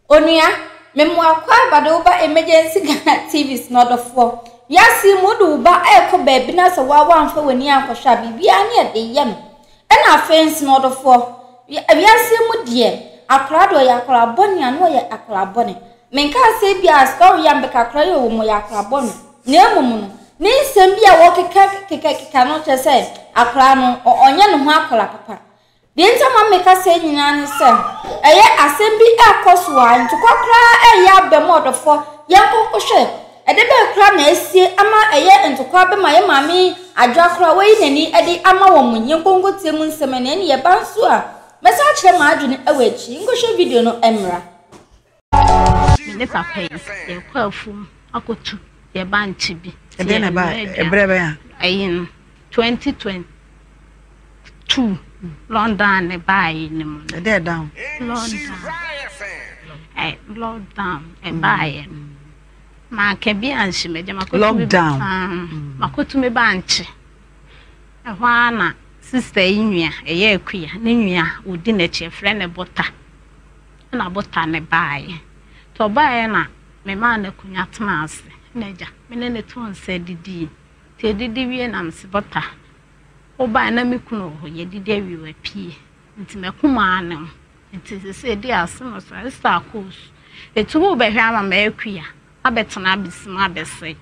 Onua, me mmoa akwaaba de wo ba Emergency Ghana TV so na ɔdɔfoɔ. Wiase yi mu wode wo ba ɛrekɔ baabi na sɛ woa woamfa w'ani ankɔhwɛ a biribiara ne ɛde yɛ no. Ɛna afei nso no ɔdɔfoɔ, wiase yi mu deɛ akwadaa deɛ ɔyɛ akwadaa bɔne a na ɔyɛ akwadaa bɔne. Menkaa sɛ ebia story yi a mebɛka koraa yi ɔwɔ mu ɔyɛ akwadaa bɔne. Na mmom no, ne nsɛm bi a wɔkeka keka keka no kyerɛ sɛ akwadaa no ɔnyɛ ne ho akwadaa papa. Deɛ nti a ma meka sei nyinaa ne sɛ, ɛyɛ asɛm bi rekɔ so a ntokwa koraa reyɛ aba mu ɔdɔfoɔ, yɛnkɔ nkɔhwɛ. Ɛde bɛn koraa na asie ama ɛyɛ ntokwa abɛma yɛn maame yi adwoa koraa wayi n'ani de ama wɔn. Yɛnkɔ nkɔtie mu nsɛm ɛnna ɛne yɛba nso a, mɛsan akyerɛ m'adwene wɔ akyi. Nkɔhwɛ video no mmra. Me ne papa yi, yɛkɔ afuom akɔtu yɛ bankye bi. Ɛdeɛn na ɛbaa ɛberɛ bɛn a? Ɛyi no, 2022 lockdown ne baeɛ no mu. Ɛdɛ ɛda ho? Lockdown. Ɛ lockdown ɛbaeɛ no. Manka bi anhye m'agya makɔtu Lockdown. Makɔtu me bankye. Ɛhɔ ara na sista yi nua, ɛyɛ Akua, ne nua ɔdi n'akyi, yɛfrɛ no Bota. Ɛna Bota no baeɛ. Nti ɔbaeɛ na memaa no akonnwa tenaa ase. Ɛna agya, me ne no too nsa didii. Nti yɛdidi wie na mese, Bota, wobaeɛ na me kunu wɔ hɔ, yɛadidi awie wapue. Nti m'akumaa ne wo. Nti seesei di ase no so, Esther akɔ su. Eti worebɛhwɛ ama m'akua abɛtena abɛsi mu abɛsɛe.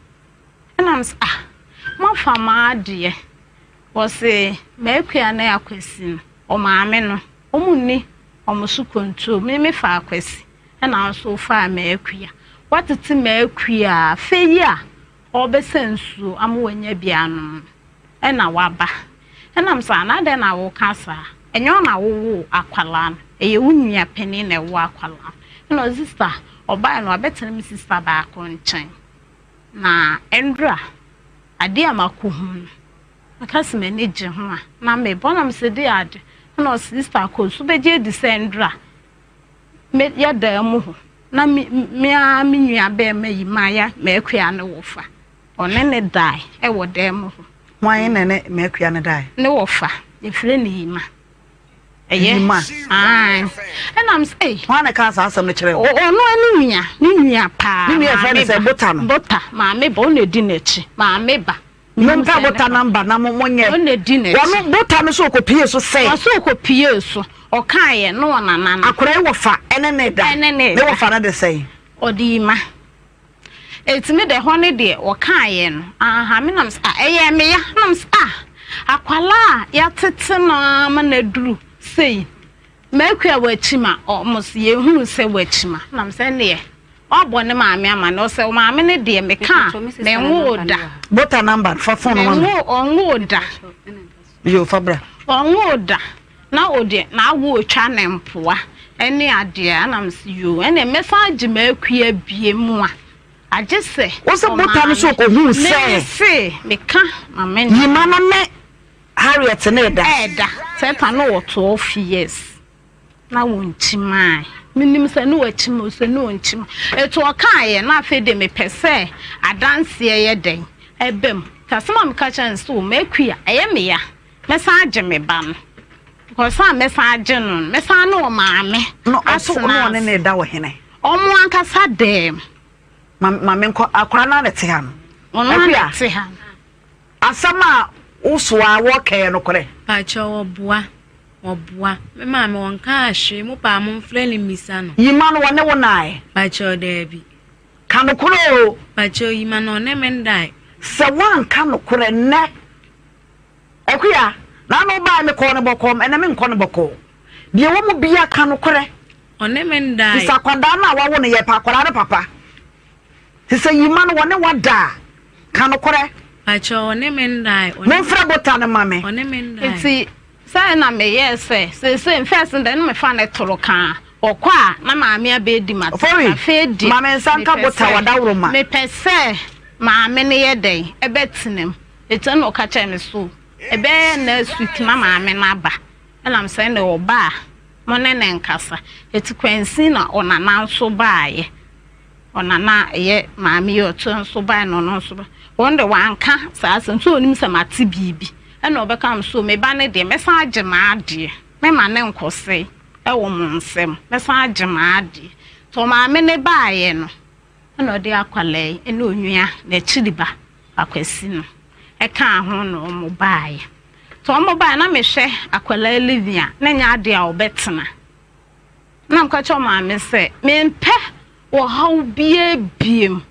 Ɛna mese, ah, moafa m'adeɛ. Wɔse m'akua ne Akwasi no, ɔmaame no, wɔn nni wɔn so control. Me mefaa Akwasi, ɛna wo nso wofaa m'akua. Woatete m'akua a, afei yi a ɔrebɛsa nsuo ama wanya bi anom no, ɛna waba. Ɛna mese, ah, na adɛn na woka saa? Ɛnyɛ wo na wowoo akwadaa no, ɛyɛ wo nua panin na ɛwoo akwadaa no. Ɛna ɔse, sister, ɔbaeɛ no wabɛtena me sister baako nkyɛn. Na ɛndora, adeɛ a makɔhu no, meka sɛ m'ani gye ho a, na mebɔ na mesɛ de ade. Ɛna ɔse, sister kɔ so bɛgye adi sɛ ɛndora, me yɛ dan mu hɔ, na me me ara me nua bɛrima yi maya m'akua ne wɔfa. Ɔne ne dae wɔ dan mu hɔ. Hwan na ne m'akua no dae? Ne wɔfa, yɛfrɛ no Yima. Ɛyɛ. Yima. Ae. Ɛna m sɛ, ei. Hwan na ɛkaa saa asɛm no kyerɛɛ wo? Ɔno ara ne nua, ne nua paa. Ne nua yɛfrɛ no sɛ Bota no. Bota, maame ba, ɔna edi n'akyi. Maame ba. Mompɛ Bota number na mo monyɛ. Ɔna edi n'akyi. Ɔno Bota no so ɔkɔpie so sɛ. Ɔso ɔkɔpie so. Ɔkaeɛ na ɔnana no. Akwadaa yi wɔfa ɛne ne da. Ɛne ne da. Ne wɔfa no de sɛn? Ɔde Yima. Enti me deɛ ɛhɔ no deɛ wɔkaeɛ no anha me na mesɛ ah ɛyɛɛ me ya na mesɛ ah akwadaa a yɛatete no ara ma no aduru sei makua wakyi ma ɔmo so yɛhunu sɛ wakyi ma na mesɛ ɛneɛ wabɔ ne maame ama no ɔsɛ maame no deɛ meka a menwoo da. Bota number fa phone no ma me. Menwoo ɔnwoo da. Yo fa bra. Ɔnwoo da na ɔde n'awo retwa ne mpoa ne adeɛ a, na mese yoo ɛnneɛ mɛsan agye m'akua bie mu a, agye sɛ Wo se bota no so ɔkɔhuu sɛ. Mese meka ma me. Yima no ne Harriet ne da. Ɛɛda, sɛ ta no wɔ 12 years. Na wɔnkyimae. Menim sɛ ne wakyim o, sɛ ne ɔnkyim. Ɛti ɔkaeɛ na afei deɛ mepɛ sɛ adanseɛ yɛ dɛn ɛba mu. Nti asɛm a meka kyerɛ no sɛ o m'akua ɛyɛ me ya, mɛsan agye me ba no. Because a mɛsan agye no no, mɛsan ne ɔmaame No, ɔso atena ne ɔne ase. ne da wɔ hene? Ɔmo ankasa dɛm. Ma ma menkɔ, akwadaa no ara na ɛte ha no. Ɔno ara na Akua. ɛte ha no. Asɛm a wo soa wɔ kɛ yɛ nokorɛ? Pakyɛw ɔboa ɔboa. Me maame ɔnkaa hwee mo paa mo nfrɛ no mmisa no. Yima no wɔne wo nae? Pakyɛw daabi. Ka nokorɛ oo. Pakyɛw yima no ɔne me ndae. Sɛ woanka nokorɛ nnɛ Akua, naano wobaeɛ mekɔɔ no bɔkɔɔ ɛnɛ menkɔ no bɔkɔɔ. Deɛ ɛwɔ mu biara ka nokorɛ. Ɔne me ndae. Fisɛ akwadaa no a wawo no yɛpɛ akwadaa no papa. Te sɛ yima no wɔne wo ada a, ka nokorɛ. Pakyɛw ɔne me ndae. Momfrɛ bota no ma me. Ɔne me ndae. Nti sɛɛ na meyɛɛ sɛ seesei first no deɛ na mefa no toro ka a ɔkɔ a na maame abɛdi m'atɛm Ofori, afei deɛ ma me nsa nka mepɛ bota sɛ w'adaworoma. mepɛ sɛ maame no yɛ dɛn ɛbɛtena mu nti ɛna ɔka kyerɛɛ me so ɛbɛyɛ next week na maame no aba ɛna mesɛ ɛnna ɔba a mo ne no nkasa nti kwansin na ɔnana nso baeɛ. Ɔnana ɛyɛ maame yi ɔto nso bae na ɔno nso ba. Wɔn de wanka saa asɛm sɛ onim sɛ mate biribi ɛna ɔbɛka me so me ba no deɛ mɛsan agye m'adeɛ mɛma ne nkɔsɛe ɛwɔ mo nsam mɛsan agye m'adeɛ. Nti ɔmaame no baeɛ no, ɛna ɔde akwadaa yi ne onua n'akyiri ba Akwasi no ɛkaa ho na wɔn baeɛ. Nti wɔn baeɛ na mehwɛ akwadaa yi living a, na ɛnyɛ adeɛ a ɔbɛtena. Na meka kyerɛ maame sɛ mempɛ ɔhaw biara biem.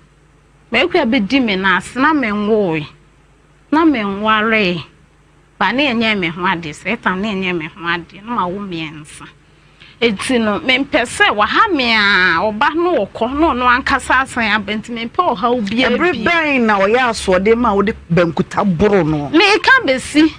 M'akua bɛdi me nan ase na menwoe, na menwaree. Ba ne ɛnyɛɛ me ho adeɛ, Satan ne ɛnyɛɛ me ho adeɛ, na mawo mmiɛnsa. Enti no, mempɛ sɛ waha me a, ɔba na ɔkɔ na ɔno ankasa asan aba, nti mempɛ ɔhaw biara Ɛbere bio. bɛn na ɔyɛ asoɔden ma wode bankuta boro no? Meka bɛsi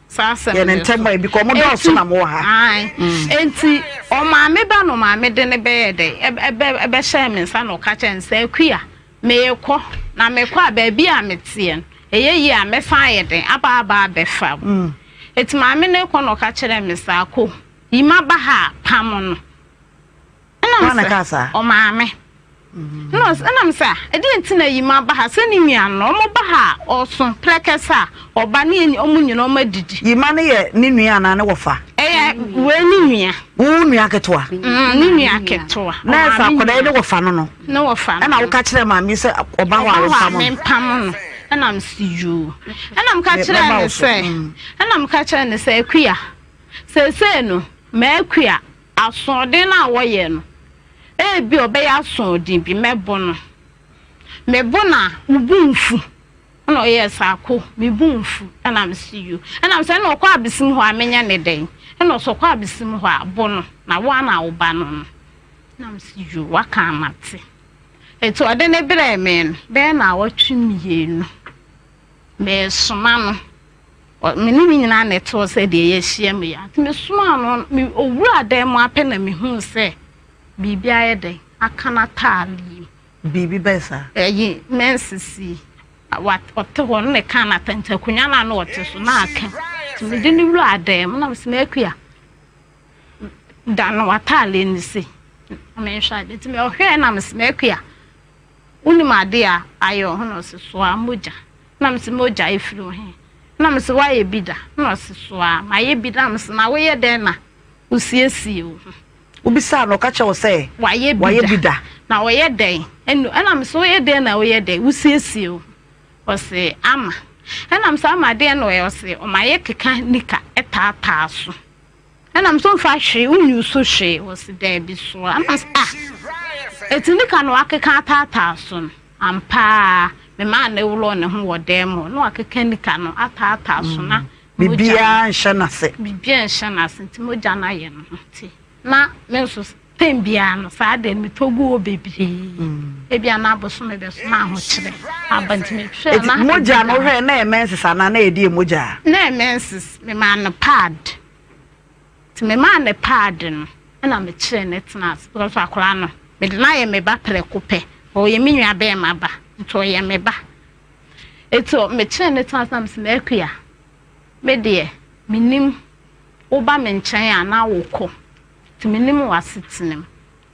saa asɛm Yɛ ne no so. ntɛm ɛ, because ɔmo dɔɔso Enti, na mowɔ ha. ae, enti ɔmaame ba na ɔmaame de no bɛyɛɛ dɛn, ɛbɛ, ɛbɛhyɛɛ me nsa na ɔka kyerɛɛ me sɛ, Akua, Merekɔ, na mekɔ a, baabi a meteɛ no, ɛyɛ yie a, mɛsan ayɛ dɛn aba aba abɛfa wo? Enti maame no rekɔ na ɔka kyerɛɛ me sɛ, Ako, yi m'aba ha a, pam no. Ɛna Hwan na mesɛ, ɛkaa saa? Ɔmaame. Ɛna ɔs, ɛna mesɛ, ah, ɛdeɛn nti na yi m'aba ha? Sɛ ne nua no, wɔba ha a, ɔso prɛkɛsɛ a, ɔba ne yɛn, wɔn nyinaa wɔadidi. Yima no yɛ ne nua anaa ne wɔfa? Ɛyɛ wei ne nua. Wo nua ketewa? Mm, ne nua ketewa. Na ɛsɛ akwadaa yi ne wɔfa no no? Ne wɔfa no. Ɛna woka kyerɛ maame sɛ ɔba hɔ a wopam no? Mempam no. Ɛna msi yoo. Ɛna meka kyerɛ ne sɛ, mm. ɛna meka kyerɛ ne sɛ, Akua, seesei no, m'akua, asoɔden no a wɔyɛ no, ebi ɔbɛyɛ asoɔden bi, mɛbo no. Mebo no a, wo bo mfu. Ɛna ɔyɛɛ saa ko, me bo mfu. Ɛna mese yo. Ɛna mesɛ ɛna ɔkɔ abesim hɔ a menyɛ ne dɛn? Ɛna ɔsɛ ɔkɔ abesim hɔ a bo no, na wo ara na wo ba no no. Ɛna mese yo, waka a mate. Enti ɔde no brɛɛ me no, bɛyɛ naawɔtwe mmienu, mesoma no. Me ne no nyinaa na ɛte hɔ sɛ deɛ yɛahyia mu yi ara. Nti mesomaa no, me ɔwuraa dan mu ara pɛ na mehuu sɛ biribi ayɛ dɛn, aka n'ataade yi mu. Biribi bɛn saa? Ɛyi, menses yi, wa, ɔte hɔ no na ɛkaa no atɛn, nti akonnwa no a na ɔte so na aka. Nti mede no wuraa dan mu na mese, M'akua, da no w'ataade no sei na menhwɛ ade. Nti ɔhwɛɛ na mese, M'akua, wonim ade a ayɛ wo ho? Na ɔse, Soa mogya. Na mese, Mogya ɛfiri wo he? Na mese, Woayɛ bi da? Na ɔse, Soa, mayɛ bi da. Na mese, Na woyɛ dɛn na wosiesie wo ho? Wobisaa no, ɔka kyerɛɛ wo sɛ wayɛ bi da. Na ɔyɛ dɛn? Ɛna mese, woyɛ dɛn na woyɛ dɛn? Wosiesie wo ho. Ɔse, Ama. Ɛna mese, Ama deɛn na ɔyɛ? Ɔse, ɔma yɛkeka nika taataa so. Ɛna mese, womfa hwee, wonyi so hwee? Ɔse, daabi so. Ɛna mese, ah, eti nika na wakeka ataataa so no? Ampa ara, memaa no worɔɔ ne ho wɔ dan mu hɔ, na wakeka nika no ataataa so na Biribiara nhyɛ n'ase. Biribiara nhyɛ n'ase nti mogya no ayɛ ne ho nti na me nso tɛm biara no saa deɛ metɔ gu hɔ bebree. Mm. Ebi a na abosome bɛso na ahokyerɛ aba nti mehwɛ na. Mogya no wohwɛ na ɛyɛ menses anaa na ɛyɛ deɛ mogya? Na ɛyɛ menses memaa no pad nti memaa no pad no ɛna mekyerɛ no tena ase because akwadaa no mede no ayɛ me ba prɛko pɛ ɔyɛ me nua bɛrima ba nti ɔyɛ me ba. Eti mekyeree no tena ase na mese, M'akua, me deɛ, mennim woba me nkyɛn a na wokɔ, nti mennim w'asetena mu.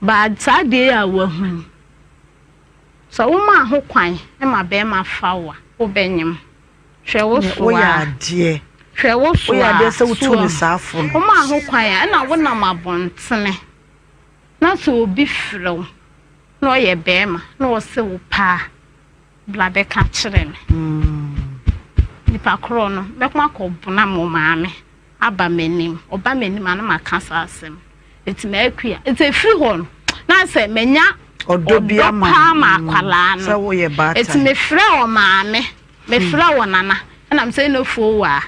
But saa adeɛ yi a woahu yi, sɛ womaa ho kwan ma barima fa wo a, wobɛnyem. Hwɛ wo so Woyɛ a. adeɛ. Hwɛ wo so Woyɛ a. adeɛ sɛ So wotuu ne wahu. saa fo no. Womaa ho kwan a, ɛna wonam abɔntene na sɛ obi frɛ wo na ɔyɛ barima na ɔse wo pɛ a, Bra bɛka kyerɛ me. Nipa korɔ no, mɛko akɔbona mo maame aba m'anim. Ɔba m'anim a na maka saa asɛm. Eti m'akua. Eti efiri hɔ no, na sɛ manya ɔdɔ bi ama paa ma akwadaa no. Sɛ woyɛ baatan. Eti mefrɛ wɔ maame, mefrɛ wɔ nana, ɛna mesɛ ɛna fuo wɔ a.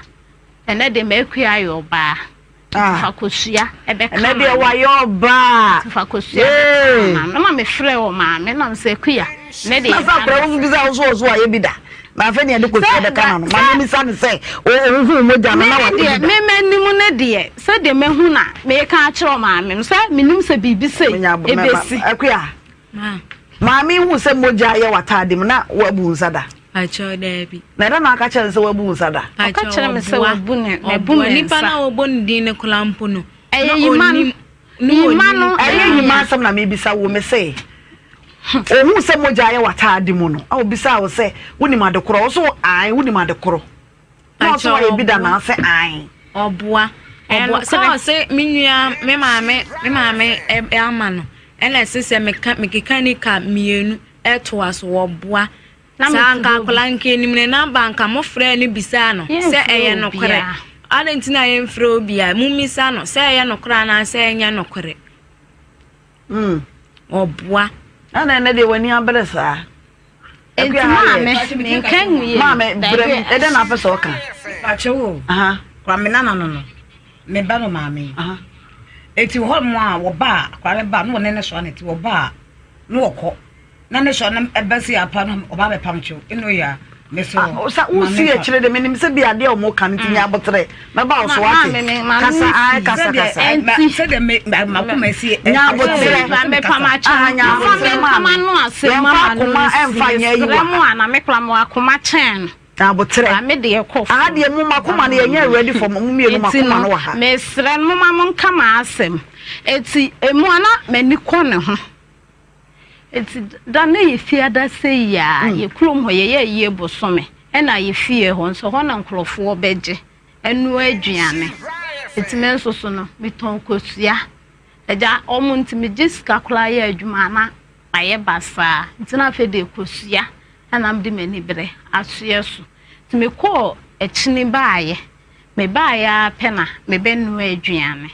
Ɛnɛ de m'akua ayɛ ɔbaa. Ah. Fa kosua ɛbɛka Ɛnɛ deɛ wayɛ ɔbaa. Fa kosua ɛbɛka ma no. Na mefrɛ wɔ maame na mesɛ kuya. Ne deɛ. Na sɛ akora wo bisa wo so wɔ so wayɛ bi da. Na afei ne yɛde kosua bɛka na no. Maame bisa ne sɛ ohuhu mogya no na wayɛ bi da. Me m'anim ne deɛ sɛdeɛ mahu na meka akyerɛ maame no sɛ menim sɛ biribi sei ɛbɛsi. Akuya. Maame hu sɛ mogya ayɛ w'ataade mu na wabu nsa da. Pakyɛw daabi. Na ɛda na aka kyerɛ no sɛ wabu nsa da. Ɔka kyerɛ me sɛ wabu ne mabu me nsa. Nipa na wɔbɔ ne din no koraa mpo no. Ɛyɛ yima no. Yima no. Ɛyɛ yima asɛm na mebisa wo me se. Ohun sɛ mogya ayɛ w'ataade mu no, a obisa wo sɛ wonim ade korɔ, wo so ae wonim ade korɔ. Na ɔso wayɛ bi da na ase ae. Ɔboa. Ɔboa. Sɛ ɔse me nua me maame me maame ama no. Ɛna ɛse sɛ meka mekeka nika mmienu ɛtoa so wɔboa. Saa anka akwadaa nka enim ne namba anka mo frɛ no bisaa no sɛ ɛyɛ nokorɛ. Adɛn nti na yɛmfrɛ obiara? Mummisa no sɛ ɛyɛ nokorɛ anaasɛ ɛnyɛ nokorɛ. Mm. Ɔboa. Ɛna ɛnɛ deɛ w'ani abere saa. Nti maame menka nwie. Maame brɛ m ɛdɛ na apɛ sɛ ɔka. Pakyɛ wo. Kora me nana no no. Me ba no maame. Eti hɔ mo a wɔba a akora ne ba no wɔne ne soa ne ti wɔba a na wɔkɔ. Na ne sɔ no ɛbɛ si apa no ɔba bɛ pam kyew eno ya me so. Ah, sa wo si akyire de menim sɛ bi adeɛ a wɔn ka no ti nya abotere mɛba wo so ate kasa ae kasa kasa sɛdeɛ me makoma si nya abotere ah nya abotere maame yɛmfa akoma ɛmfa nyɛ ayi wɔ ha na me kora mo akoma kyɛn no nya abotere me deɛ kɔ aha deɛ mo makoma no yɛnyɛ ready for mo mmienu makoma no wɔ ha mesrɛ no moma mo nka m'asɛm eti emu ana m'ani kɔ ne ho Enti da no yɛ fiada sei a, yɛ kurom hɔ yɛyɛ ayie bosome, ɛna yɛ fie hɔ nso hɔ na nkurɔfoɔ bɛgye ɛnoa aduane. Enti me nso so no, metɔn kosua. Agya, wɔn nti megye sika koraa yɛ adwuma a na mayɛ basaa. Nti na afei deɛ kosua ɛna mede m'ani berɛ asoɛ so. Nti mekɔɔ akyini baeɛ. Mebaeɛ ara pɛ na mebɛnoa aduane.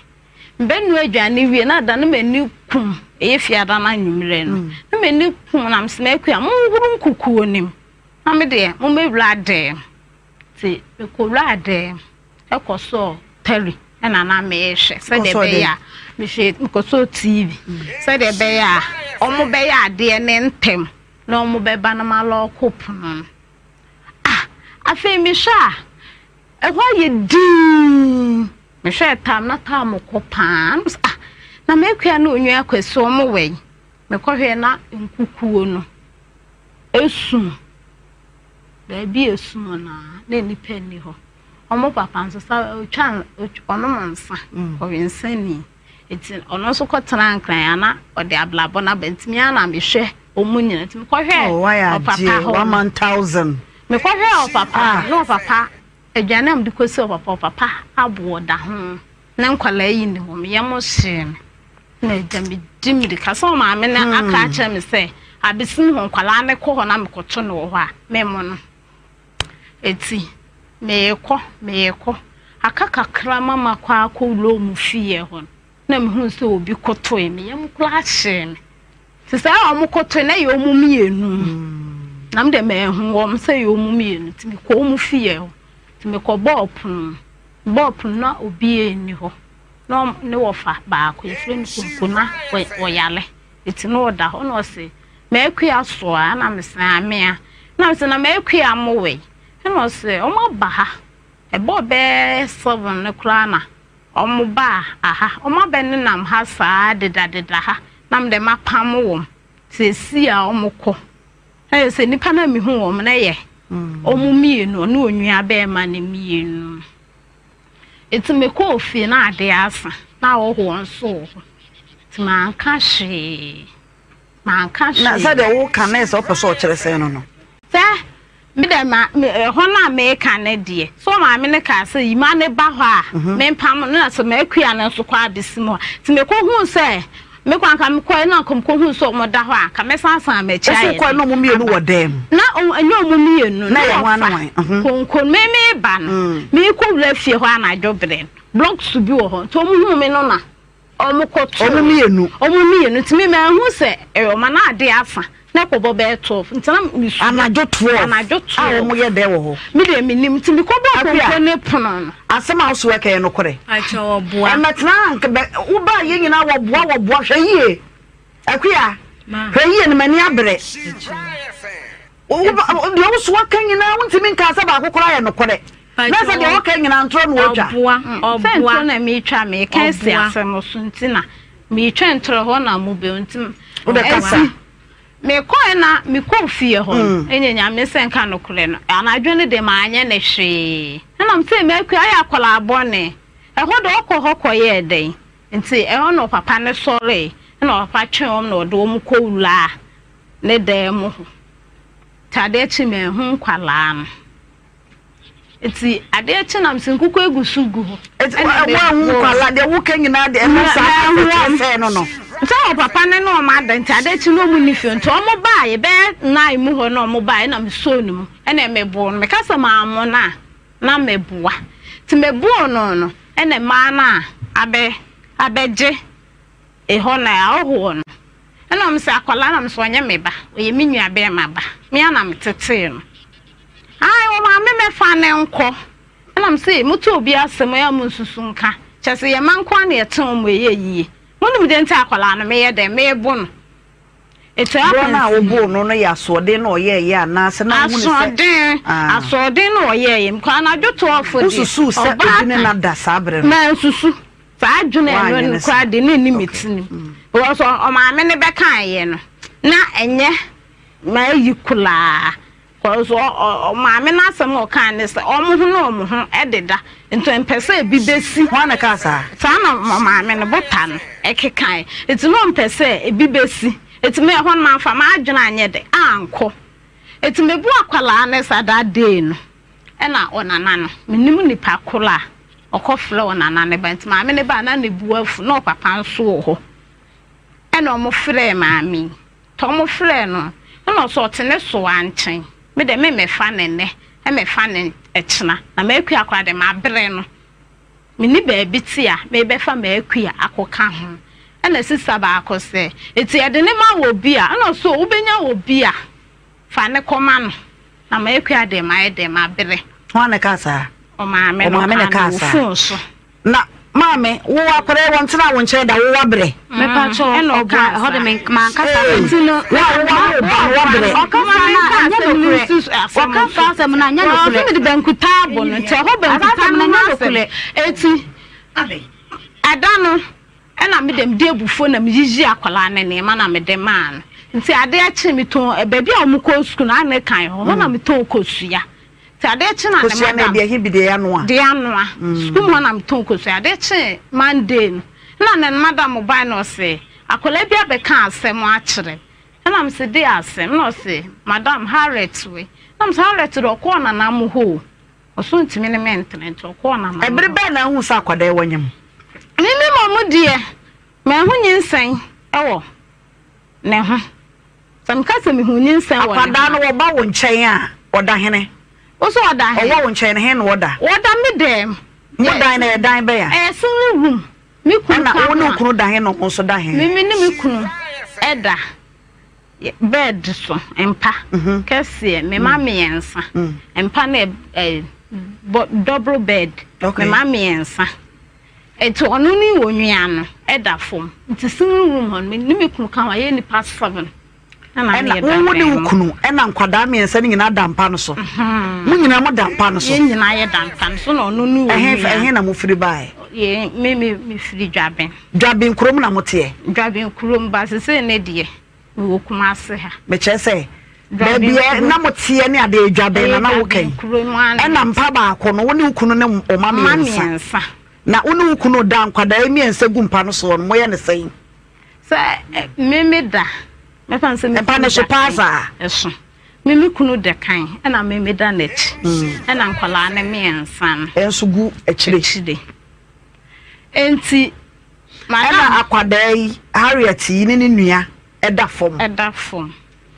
Mebɛnoa aduane wie na ada na m'ani kum, ɛyɛ fiada no anwummerɛ no, mm. na m'ani kum na mesɛ m'akua monhoro nkukuo no mu na me deɛ mommɛwura dɛm. Nti mekɔwura dɛm ɛkɔsɔɔ tɛli ɛna na mehwɛ sɛdeɛ ɛbɛyɛ a mehwɛ mekɔsɔɔ tv mm. sɛdeɛ ɛbɛyɛ a wɔn bɛyɛ adeɛ ne ntɛm na wɔn bɛba na malɔɔko pono no. Ah afei mehwɛ a Ɛhɔ ayɛ dinn. Mehwɛɛ tam na tam kɔ paa. Na mesɛ ah na m'akua ne onua Kwasi wɔn wɔ yi. Mekɔhwɛɛ na nkukuo no esum. Baabi a esum no a na nnipa nni hɔ. Wɔn papa nso sa otwa ɔnom nsa mm. ɔwe nsani. Nti ɔno nso kɔtena nkran a na ɔde abrabɔ no aba. Nti me ara na mehwɛ wɔn nyinaa. Nti mekɔhwɛɛ oh, ɔpapa hɔ. One man thousand. Mekɔhwɛɛ ɔpapa no, na ɔpapa, aduane a mede kɔsii ɔpapa, ɔpapa aboɔ da ho, ne nkwadaa yi nni hɔ, me yam hyee me. Na agya medi mmirika sɛ ɔmaame no aka akyerɛ me sɛ abesim hɔ nkwadaa no kɔ hɔ na mekɔto no wɔ hɔ a, memmɔ no. Eti meekɔ, meekɔ, aka kakra ma makɔ akɔwura wɔn fie hɔ no, na mehuu sɛ obi kotoe, me yam koraa hyee me. Te sɛ a wɔn kotoe na ɛyɛ wɔn mmienu. Na me deɛ manhu wɔn sɛ ɛyɛ wɔn mmienu nti mekɔ wɔn fie hɔ. Nti mekɔ bɔɔ pono. Bɔɔ pono na obiara nni hɔ. Na wɔn ne wɔfa baako yɛfrɛ no Konko na ɔyare. Nti na ɔda hɔ na ɔse m'akua soa na mese amea. Na mese na m'akua mo wɔ yi. Ɛna ɔse wɔn aba ha. Ɛbɔɔ bɛyɛ seven no koraa na Wɔbaa aha, wɔabɛnenam ha saa dedadeda ha, na me deɛ mapamo wɔn. Seesei a wɔkɔ, na yɛ sɛ nnipa no a mehu wɔn no yɛ wɔn mmienu, ɔne onua bɛrima no mmienu. Nti mekɔɔ fie na adeɛ asa, na ahɔhoɔ nso wɔ hɔ. Nti manka hwee, manka hwee. Na sɛdeɛ woka no yɛ sɛ wopɛ sɛ ɔkyerɛ sɛn no no. Sɛ Me dɛ ma me ɛhɔ no a meka no deɛ sɛ ɔmaame no kaa sɛ yima no ba hɔ a mhm. mempam no na sɛ m'akua no nso kɔ abɛsi mu a nti mekɔhuu sɛ mekɔ anka mekɔɛ na anka mekɔhuu sɛ ɔmo da hɔ a anka mɛsansan m'akyi ayɛ kɔɛ na ɔmo mmienu wɔ dan mu na ɛnyɛ ɔmo mmienu na yɛ hwan hwan mhm. konko me meba no mm. mekɔ wura fie hɔ anadwo berɛ no blocks bi wɔ hɔ nti ɔmo huu me no na Ɔmo kɔtoo. Ɔmo mmienu. Ɔmo mmienu nti me manhu sɛ ɛyɛ ɔmo na ade asa na ɛkɔbɔ bɛyɛ 12 nti na me su. Anadwo 12. Anadwo 12. A ɔmo yɛ dɛn wɔ hɔ? Me deɛ me nim nti me kɔ bɔɔ konko ne pono no. Asɛm a woso ɛka yɛ nokorɛ. Pakyɛ wɔboa. Ɛmɛtena ha nka bɛ wo baa yɛ nyinaa wɔboa wɔboa hwɛ yie Akua hwɛ yie no m'ani abrɛ. Deɛ woso aka nyinaa wontumi nkaa sɛ baako koraa yɛ nokorɛ. Na sɛ deɛ wɔka nyinaa ntorɔ na wɔtwa. Sɛ ntorɔ na metwa meka asi asɛm so nti na metwa ntorɔ hɔ na mobɛ nti. Wode kasa. Mekɔɛ na mekɔɔ fie hɔ no ɛnyɛ nyame sɛ nka nokorɛ no anadwo no deɛ manyɛ ne hwee ɛnam sɛ makua ayɛ akwadaa bɔne ɛhɔ deɛ ɔkɔ hɔ kɔyɛɛ dɛn nti ɛhɔ na ɔpapa no sɔree ɛna ɔpapa twee wɔn na ɔde wɔn kɔwuraa ne dan mu hɔ nti adeɛ kye manhu nkwadaa no. Nti adeɛ kye na mese nkokɔ egu so gu hɔ. Nti woanhu nkwadaa deɛ woka nyinaa deɛ ɛno saa kyerɛ sɛ no no. Sɛ wɔ papa ne ne wɔn ada nti adeɛ kye na wɔn nni fie nti wɔn baeɛ bɛyɛ nine mu hɔ na wɔn baeɛ na mesoo ne mu ɛna meboo no meka sɛ mammo no a na meboa nti meboo no no ɛna mmaa no a abɛ abɛgye Ehɔ na ahɔhoɔ no. Ɛna wɔn sɛ akwadaa na me sɛ ɔnyɛ me ba, ɔyɛ me nua bɛrima ba, me ara na me tetee no. Ae wo maame mɛfa no nkɔ. Ɛna me se moto obi asɛm ɛyɛ a mo nsusu nka, kyerɛ sɛ yɛn mma nko ara na yɛte wɔn ɛyɛ yie. Monim deɛ nti a akwadaa no meyɛ dɛn mebo no. It Borɔ no a happens. woboo no no yɛ asoɔden na ɔyɛeɛ anaasɛ na wohu no sɛ. Asoɔden, asoɔden na ɔyɛeɛ. Because anadwo 12 deɛ, Wosusuu sɛ obi ne ɔbaatan. no ada saa berɛ no? Mansusu. Saa adwene a ɛno Woannwene no saa? koraa de na ɛnni me Okay. tirim. Because ɔmaame no bɛkaeɛ no, na ɛnyɛ m'ayi koraa. Because ɔmaame no asɛm a ɔkae ne sɛ wɔn ho ne wɔn ho deda, nti ɔmpɛ sɛ ebi bɛsi. Hwan na ɛkaa saa? Saa na ɔmaame no, Bota no, ɛkekaeɛ. Nti na ɔmpɛ sɛ ebi bɛsi. Nti me ɛhɔ no mamfa m'adwene anyɛ dɛ, ankɔ. Nti mebu akwadaa no saa that day no. Ɛna ɔnana no, mennim nipa koro a ɔkɔfrɛɛ ɔnana no ba nti maame no baa na ne bo afu na ɔpapa nso wɔ hɔ. Ɛna ɔmo frɛɛ maame yi. Nti ɔmo frɛɛ no ɛna ɔsɛ ɔte ne soa nkyɛn. Me deɛ me mmɛfa no nnɛ, mɛfa no ɛkyena. Na m'akua koraa deɛ mabrɛ no. Menni baabi te a mebɛfa m'akua akɔka ho. Ɛna sista baako sɛ, nti yɛde no ma wɔ bi a? Ɛna ɔsɛ wobɛnya wɔ bi a. Fa no kɔma no, na m'akua deɛ mayɛ dɛn, mabrɛ. Hwan na ɛkaa saa? Ɔmaame na Ɔmaame na ɔkaa ɛkaa no wɔ saa. phone so. Na maame, wo akwadaa yi wɔntena wo nkyɛn da, wo wabrɛ. Mepakyɛ Ɛna ɔboa ɔkaa ɛhɔ de saa. me manka saa Ee, Nti no, wo a wowa wo ba no wabrɛ. Ɔka saa maame no a nka ɛnyɛ asɛm no nokorɛ. nsi so asɛm Ɔka so. saa asɛm no a ɛnyɛ Wɔn nokorɛ. nso mede bankuta abɔ no, nti ɛhɔ Saa bankuta asɛm no no ho ɛnyɛ asɛm. nokorɛ. Eti ɛda no, Ɛna me deɛ mede abufuo na meyiyii akwadaa no nneɛma na mede maa no. Nti adeɛ kye metɔn baabi a wɔkɔ sukuu no Anne kan hɔ, hɔ na metɔn kosua. Nti adeɛ kye na ne Kosua no madam ɛdeɛ he bi deɛ anoa? Deɛ anoa. Sukuu mu hɔ na metɔn kosua. Adeɛ kye Monday no, ɛna ne madam bae na ɔse akwadaa bi abɛka asɛm akyerɛ me. Ɛna mese deɛ asɛm? Ɛna ɔse madam Harriet wei. Ɛna mese Harriet deɛ ɔkɔɔ nana mo hɔ o. Ɔso ntumi ne me ntena nti ɔkɔɔ nana Ɛbere bɛn na ahuu sɛ akwadaa yi wɔ nyem? Me me mmom deɛ, manhu nyinsɛn wɔ ne ho. Sɛ meka sɛ mehuu nyinsɛn wɔ ne ho a. Akwadaa no wɔba wo nkyɛn a, ɔda hene? Wo nso ɔda he? Ɔwɔ wo nkyɛn no, he na ɔda? Ɔda me dɛm. Mo dan no, ɛyɛ dan bɛn a? Ɛyɛ single room. Me kunu Ɛna ka wo ne ho wo a. kunu da he na ɔmo nso da he? Me me ne me kunu da. Bed so mpa kɛseɛ mema mmiɛnsa mpa no ɛ ɛ double bed mema mmiɛnsa nti ɔno ne onua no ɛda fam nti single room hɔ no ne me kunu ka ho ayɛ nipa seven ɛna ne yɛ wo ne wo kunu ɛna nkwadaa mmiɛnsa no nyinaa da mpa no so mo nyinaa mo da mpa no so yɛn nyinaa yɛ da mpa no so na ɔno ne onua ɛhe ɛhe na mo firi baeɛ yɛ me me me firi dwaben dwaben kurom na mo teɛ dwaben kurom ba sese ne deɛ Mewɔ Kumase ha. Mekyerɛ sɛ, baabi a na moteɛ ne adeɛ Dwaben na na woka yi. Ɛna mpa baako no, wo ne wo kunu ne wo mma mmiɛnsa. Na wo ne wo kunu da nkwadaa yi mmiɛnsa gu mpa no soɔ no, moyɛ no sɛn? Sɛ me me da, mɛfa no sɛ me Mpa no so paa saa? Ɛso. Me me kunu da kan, ɛna me me da n'akyi. Ɛna nkwadaa no mmiɛnsa no. Ɛnso gu akyire. Akyire. Enti Ɛna akwadaa yi, Harriet yi ne ne nua da fam. Ɛda fam.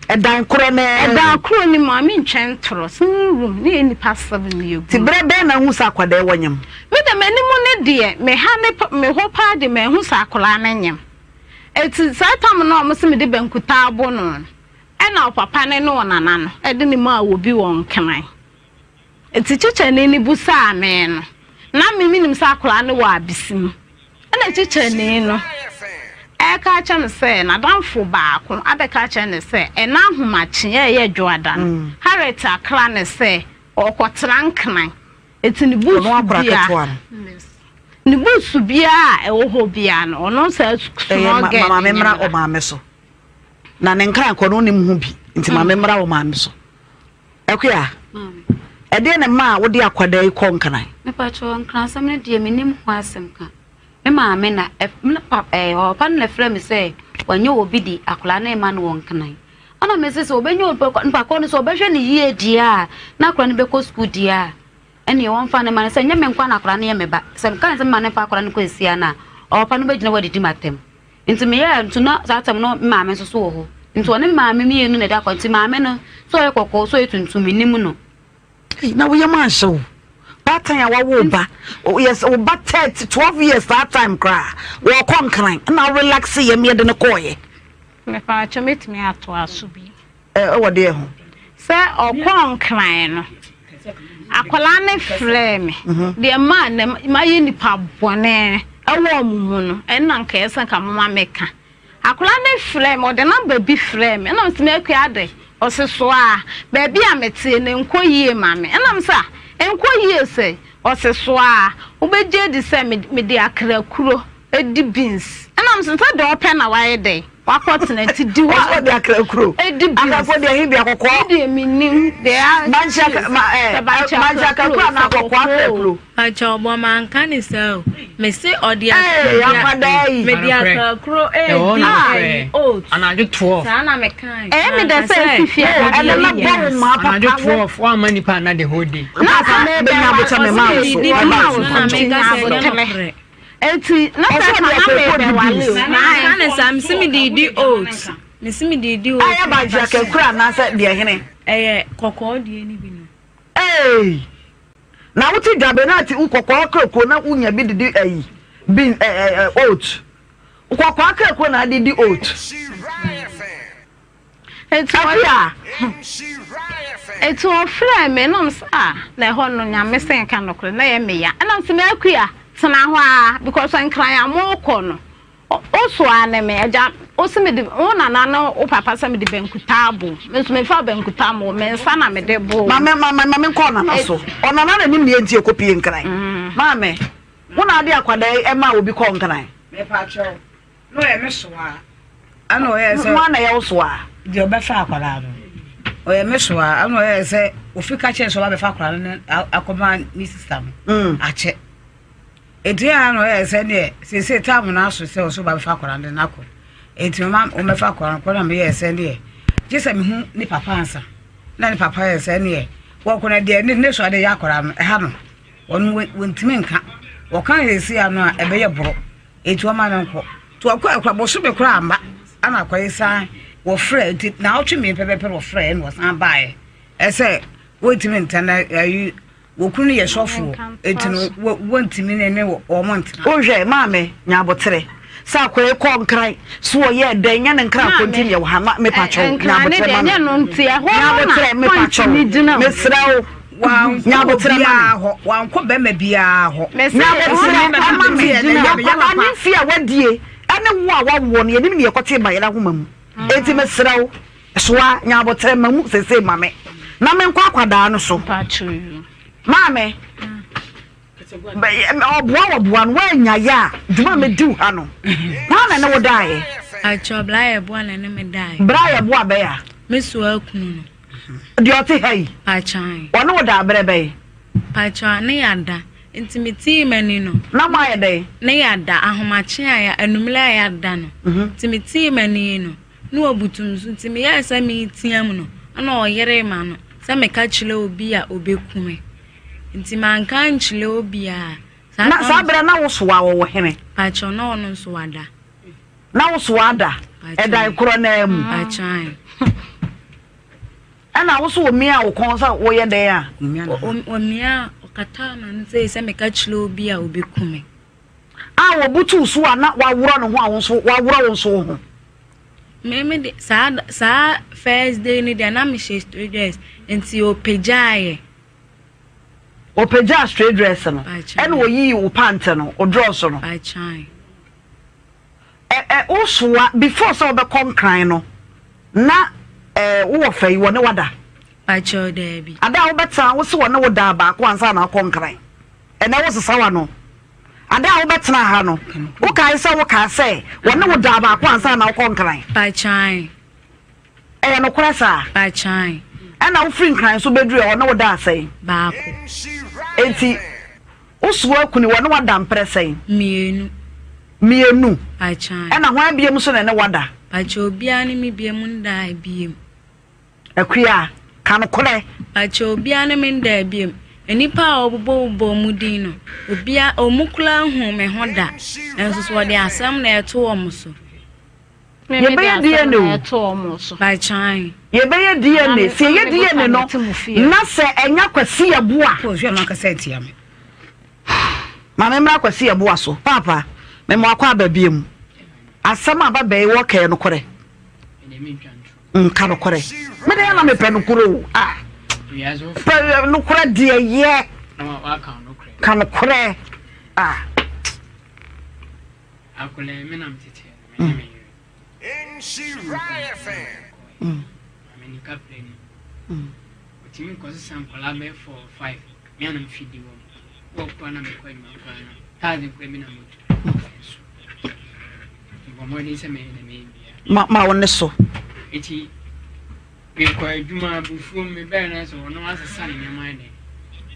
Ɛdan korɔ no ara mu. Ɛdan korɔ no mu a mentwɛn ntorɔ. Single room ne yɛ nnipa seven ne yɛ gu. Ti berɛ bɛn na wohu sɛ akwadaa yi wɔ nyem? Me de m'anim no deɛ, me ha ne me hɔ paa deɛ manhu sɛ akwadaa no nyem. Eti saa tam no a wɔn se mede bankuta abo no no, ɛna ɔpapa no ne ɔnana no de ne maa obi wɔ Nkran. Enti kyekyɛni no bisaa me no, na me menim sɛ akwadaa no wɔ abisi mu. Ɛna kyekyɛni no ɛreka akyerɛ me sɛ n'adamfo baako abɛka akyerɛ no sɛ ɛna ahomakye ɛyɛ dwoada no, mm. Harriet akra no sɛ ɔkɔtena nkran. Eti ne buusu bia ne buusu bia a ɛwɔ hɔ bia no ɔno sɛ small girl. Ɛyɛ maame mmra ɔmaame so na ne nkran kɔ no onim ho bi nti maame mmra ɔmaame so. Akua, ɛdeɛn na ɛmaa wode akwadaa yi kɔɔ Nkran? Mepakyɛw, Nkran asɛm no deɛ mennim ho asɛm ka. Me maame na, me pa, ɛɛ, ɔpapa no na ɛfrɛ me sɛ wanya obi de akwadaa no rema no wɔ Nkran. Ɛna mese sɛ ɔbɛnya obi, nipa korɔ no sɛ ɔbɛhwɛ no yie deɛ a, na akwadaa no bɛkɔ sukuu deɛ a. ɛneɛ wɔmfa no mma no sɛ nyɛ me nkoa na akwadaa no yɛ me ba. Sɛ meka no sɛ mema no mfa akwadaa no kɔ asia no a, ɔpapa no bɛgyina hɔ adidi m'atɛm. Nti meyɛɛ nti na saa tɛm no me maame nso so wɔ hɔ. Nti ɔne me maame mmienu na ɛde akɔ nti maame no sɛ ɔyɛ kɔkɔɔ sɛ ɔyɛ tuntum mennim no. Ei, na wo yam anhyɛ wo? Baatan a wawo wo ba, yes, wo ba 30, 12 years that time koraa, wɔkɔ nkran, na wo relax yam yɛde no kɔɔyɛ. Mepaakyɛ mɛtumi atoa so bi. Ɛwɔ deɛ ho? Sɛ ɔkɔɔ nkran no, akwadaa no frɛɛ me. Mhm. Deɛ maa na mayɛ nipa bɔne ɛwɔ ɔmo mu no, ɛnna nka ɛsɛ nka moma meka. Akwadaa no frɛɛ me, ɔde namba bi frɛɛ me, ɛna mese m'akua ade, ɔse soa, baabi a meteɛ no ɛnkɔ yie ma me, ɛna mese ah, ɛnkɔ yie sɛn? Ɔse soa, wobɛgye adi sɛ mede akra kuro di beans, ɛna mese sɛ deɛ ɔpɛ na wayɛ dɛn? Wakɔ tena nti di hɔ. Ɔsɛ ɔde akra kuro. Edi beans. Akra kuro deɛ ɛhe bi akɔkɔɔ. Ne deɛ menim deɛ a. Bankye akra ma ɛɛ bankye akra kuro anaa akɔkɔɔ akra kuro. Pakyɛ ɔbɔ manka ne saa o. Mese ɔde akra mede akra kuro edi ayi oat. Anadwo 12. Saa na mekae. Ɛyɛ me dɛ sɛ esi fie a ɛno na bɔ wo maa papa. Anadwo 12 wamma nipa anna the whole day. Na sɛ mebɛnya abokyɛ me maa wo so. Ɔma wo so nti nya abokyɛ. Eti na sɛ ka na mebɛwale o. Manka ne saa mese mede di oat. Mese mede di oat. Ɛyɛ bankye akra kuro anaasɛ deɛ hene. Ɛyɛ kɔkɔɔ deɛ no bi no. Eei! Na wote dwabe na ate wo kɔkɔɔ akrakuro na wonya bi didi ayi bean ɛ ɛ ɛ oat. Kɔkɔɔ akrakuro na ade di oat. Eti Afia. Eti ɔfrɛɛ me na ɔmo sɛ ah na ɛhɔ no nyame sɛ nka nokorɛ na ɛyɛ me ya ɛna ɔmo sɛ m'akua tena hɔ aa because nkran a mokɔ no Wo soa ne me, agya, wo se mede, wo nana ne wo papa sɛ mede bankuta abo. Me nso memfa bankuta mmo, me nsa na mede bo. Maame, maame, maame nkɔ ɔnana so. Ɔnana na nim nea nti ɛkɔpie nkran. Maame, wo na ade akwadaa yi ɛmaa obi kɔɔ nkran? Mepa kyɛw, na ɔyɛ me soa. Ɛna ɔyɛ sɛ. Hwan na ɛyɛ wo soa? Deɛ ɔbɛfa akwadaa no. Ɔyɛ me soa, ɛna ɔyɛ sɛ ofi ka kyerɛ sɛ ɔba bɛfa akwadaa no akɔma ne sista no. Akyɛ. Enti ɛyɛ a na ɔyɛ sɛ neɛ seesei tam no aso sɛ ɔsɛ ɔba bɛfa akwadaa no de no akɔ. Enti mama wɔbɛfa akwadaa no kɔ na meyɛɛ sɛ neɛ gye sɛ mehu ne papa ansa. Na ne papa yɛ sɛ neɛ wɔkɔ no deɛ ne ne so ade yɛ akwadaa no ɛha no wɔn wɔntumi nka. Wɔka seesei ano a ɛbɛyɛ borɔ. Enti wɔma no nkɔ. Nti wɔkɔ akora bosome koraa amma ana akwadaa yi san wɔfrɛ nti naawɔtwe mmienu pɛpɛpɛ na wɔfrɛ ɛna wɔsan baeɛ. Ɛsɛ wɔntumi ntena ayi Wo kunu no yɛ sɔfoɔ, enti no wontumi ne ne wɔn ntena. Wohwɛ, maame, nya aboterɛ. Sɛ akwadaa yi kɔɔ nkran, so ɔyɛɛ dɛn, nyɛ ne nkran ko nti na yɛwɔ ha. Ma, mepa kyɛw, nya aboterɛ ma me. Nya aboterɛ, mepa kyɛw, mesrɛ wo, nya aboterɛ ma me. Wankɔ bɛrima biara hɔ. Nya aboterɛ ma me. Akwadaa ne mfeɛ a wadie, ɛne wo a wawoɔ no, yɛnim deɛ ɛkɔtee bayerɛ ahoma mu. Enti mesrɛ wo. Soa nya aboterɛ ma mu sesei ma me na menkɔ akwadaa no so. Maame, ɔboa wɔboa no woanya yɛ a dwuma a medi wo ha no hwan na ne wo daeɛ? Akyɛ bra yɛ boa na ne me daeɛ. Bra yɛ boa bɛyɛ a? Me soa kunu no. Deɛ ɔte ha yi? Pakyan. Ɔne wo da berɛ bɛn? Pakyan ne yɛada nti metii m'ani no. Na mo ayɛ dɛn? Ne yɛada ahomakye a yɛ anummerɛ a yɛada no nti metii m'ani no. Na wabutu me so nti meyɛɛ sɛ mereteam no ɛna ɔyeree m'ano sɛ meka kyerɛ obi a ɔbɛku me nti manka ankyerɛ obiara. Na saa berɛ na wo soa wɔ wo hene? Pakyɛ na ɔno nso wada. Na wo soa ada ɛdan korɔ no ara mu? Pakyɛ. Ɛna wo so ɔmiaa wo kɔn sɛ woyɛ dɛn a? Ɔmiaa ɔkataa m'ano sɛ meka kyerɛ obi a ɔbɛku me. A wɔbutuw so a na waworɔ ne ho a wo nso waworɔ wo nso wo ho. Me me de saa saa first day no deɛ na mehyɛ straight dress nti ɔpagyaeɛ. Ɔpagyaa straight dress no ɛna ɔyii wo pant no wo drɔs no. Akyan. Ɛ ɛ wosoa before sɛ wobɛkɔ nkran no na ɛ wowɔ fɛ yi wɔne wada. Pakyɛw daabi. Ada a wobɛtena wo se wɔne wo daa baako ansa na akɔ nkran. Ɛnɛ wosesa w'ano. Ada a wobɛtenaa ha no, wokae sɛ wokaa sɛ wɔne wo daa baako ansa na wokɔ Nkran? Pakyan. Ɛyɛ nokorɛ saa? Pakyan. Ɛna wofiri Nkran nso bɛduru ɛ, wɔne wo daa sɛn? Baako. Enti wosoa akuni, wɔne wo ada mprɛ sɛn? Mmienu. Mmienu? Pakyan. Ɛna hwan biom nso na ɛne wo ada? Pakyan, obiara ne me biom ndaa biom. Akua, ka nokorɛ. Pakyɛ obiara ne me ndaa biom. Nnipa a wɔbobɔbobɔ wɔn din no, obia, wɔn koraa nhuu me ho da. Nanso so wɔde asɛm na ɛto wɔn so. Yɛbɛyɛ DNA o. By kyan. Yɛbɛyɛ DNA. Sɛ yɛyɛ DNA no, na sɛ ɛnyɛ Kwasi Yeboah. Kɔ no ankasa atia me. Maame mmra Kwasi Yeboah so. Paapa, mema wakɔ aba biam. Asɛm a ababaa yi wɔ kɛɛ nokorɛ. Nka nokorɛ. Me deɛ na mepɛ nokorɛ o. Ah. Pɛ nokorɛ deɛ yɛ. Ka nokorɛ. Ah. Akwadaa yi me na metetee no, me ne me yere. Sukuu kwan na ɔkɔeɛ. Maame no kaprɛ ni. Ɔtumi kɔsesa nkwadaa bɛyɛ four or five. Me a na mefidi wɔn. Wɔ koraa na mekɔ adwuma koraa no, taadze koraa bi na motu. Nso mebɔ mmɔden sɛ mɛyɛ dɛ mɛyɛ biara. Ma ma wo ne so. Eti mekɔ adwuma abufuo mu mebɛɛ no sɛ ɔno asesa ne nneɛma ayɛ dɛ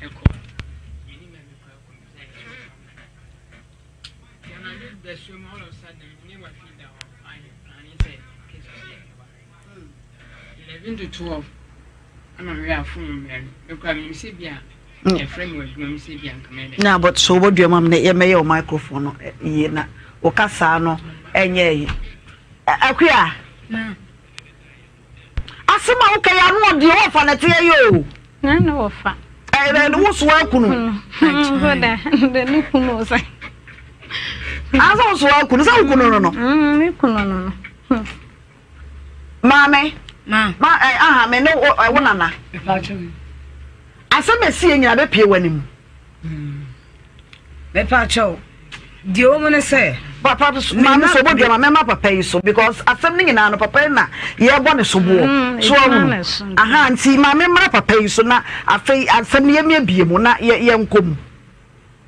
ɛkɔ. Menim baabi koraa kɔ mebisa yɛ. Na but so wobɔdua ma me yɛmɛyɛ wo microphone no yie na wo kasaa no ɛnyɛ yi akua Asɛm a woka yi ano ɔdeɛ wɔfa na ɛteɛ yɛ o. Na ne wɔfa. Ɛɛ ne wo so akunu. Nso da de ne kunu sɛ. Ansa wo so akunu sɛ wo kunu no no. Ne kunu no no. Maame. Ma. Ma ɛ aha me ne wo wo nana. Asɛm esi yɛ nyina bɛpie w'anim. Mepa kyɛw, deɛ ɛwɔ mu ne sɛ. Papa maame sɛ ɔbɔ dua ma mɛma papa yi so because asɛm no nyinaa no papa yi na yɛbɔ ne soboɔ mm, so ahunu aha nti maame mmra papa yi so na afei asɛm no yɛmiabie mu na yɛnkɔ mu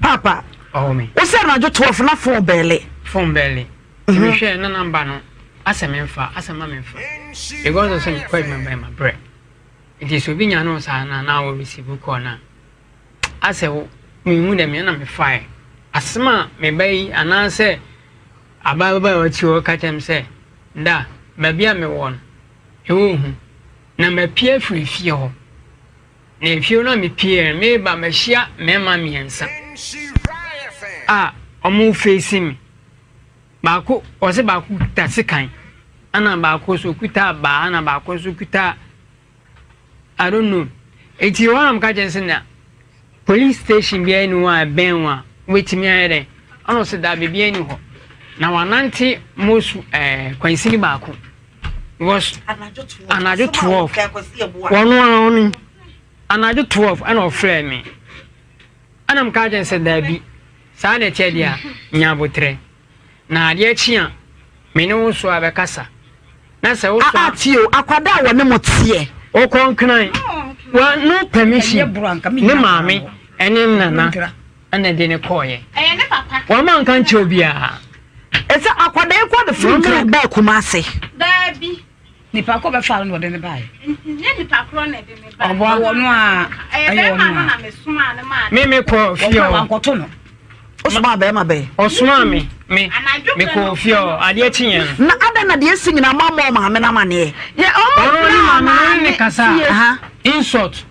papa wo sɛ anadwo 12 na fon bɛɛle fon bɛɛle nti mhm. mehwɛ na namba no asɛ memfa asɛ ma memfa because sɛ mekɔ adwuma bɛn ma brɛ nti sɛ obi nya no saa na na wɔ receive call no a Asɛ wo menhu dɛ me na mefae. Asɛm a me ba yi anaasɛ abaayewa a ɔte hɔ ka kyerɛ me sɛ, Da, baabi a mewɔ no, ɛhɔ hu. Na mapue afiri fie hɔ. Na efie hɔ no a mepueɛ no, mereba mahyia mmarima mmiɛnsa a wɔrefeesi me. Baako, ɔse baako kuta sekan, ɛna baako nso kuta abaa, ɛna baako nso kuta I don't know. Eti hɔ na meka kyerɛ sɛ na police station biara ni hɔ a ɛbɛn wo a wobɛtumi ayɛ dɛn? Ɛna ɔsɛ daa biribiara ni hɔ. Na wanante most ɛɛ eh, kwansini baako. Because anadwo 12 wɔn a ɔno anadwo 12 ɛna ɔfrɛ me. Ɛna meka kyerɛ sɛ daabi saa na ɛkyɛ deɛ a nya abotrɛ. Na adeɛ kye a, me ne wo so abɛkasa. Na sɛ wo so a. Ah tie o, akwadaa a wɔne mo teɛ. Ɔkɔ nkran, wa no permission, ne maame ɛne nana ɛna ɛde ne kɔɔyɛ. Ɛyɛ ne papa. Wɔn anka nkyɛ obiara. Ɛsɛ akwadaa yi kɔ de firi nkran baa Kumase. Daabi. Nipa ko bɛfa no na ɔde ne baeɛ. Nyɛ nipa korɔ na ɛde ne baeɛ. Ɔboa. Ɔwɔ no a. Ɛyɛ bɛrima no na mesomaa no maa. Me me kɔ fie hɔ. Wankɔto no. Ɔsomaa bɛrima bɛn? Ɔsomaa me me me kɔ fie hɔ adeɛ kye yɛn no. Na adɛn na deɛ esi nyinaa mo ammɔ ɔmaame no amaneɛ? Yɛ ɔmo Ɔno ne maame no ne ne kasa insult.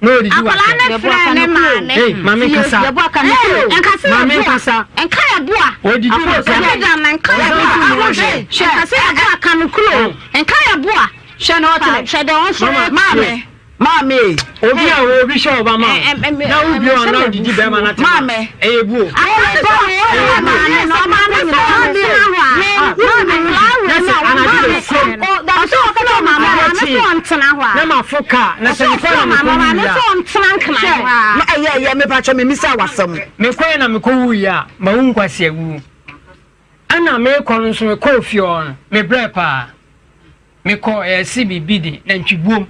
Na odidi wa Akwadaa no frɛ ne maame. Hey, maame nkasa. Yɛboa ka ne kuro. Nkasa Maame yɛboa. nkasa. Nka yɛboa. Odidi wa Sɛ sɛ. da na nka yɛboa. Hwɛ. Nkasa yɛboa ka no kuro. Nka yɛboa. Hwɛ na ɔkyerɛ. Hwɛ deɛ ɔnso Mama, Maame, maame e. Obi a obi hyɛ ɔba ma wo. Na wo bi ɔna odidi bɛrima na tema. Maame. Ɛyɛ buo. Akwadaa no sɛ ɔfrɛ maame no ɔmaame sɛ ɔntena hɔ a. Na sɛ anadwo bɛ kurom. Ɔsɛ ɔfrɛ maame maame sɛ ɔntena hɔ a. Na ma fo kaa. Na sɛ mekɔ na mekɔ Maame wuyi sɛ a. ɔntena nkena hɔ a. Na ɛyɛ ɛyɛ mepakyɛ memisa w'asɛm. Mekɔɛ na mekɔ wuyi a ma wu nkwasi awuo. Ɛna mekɔ no nso mekɔɔ fie hɔ no mebrɛ paa. Mekɔ yɛse biribi de nantwibuom.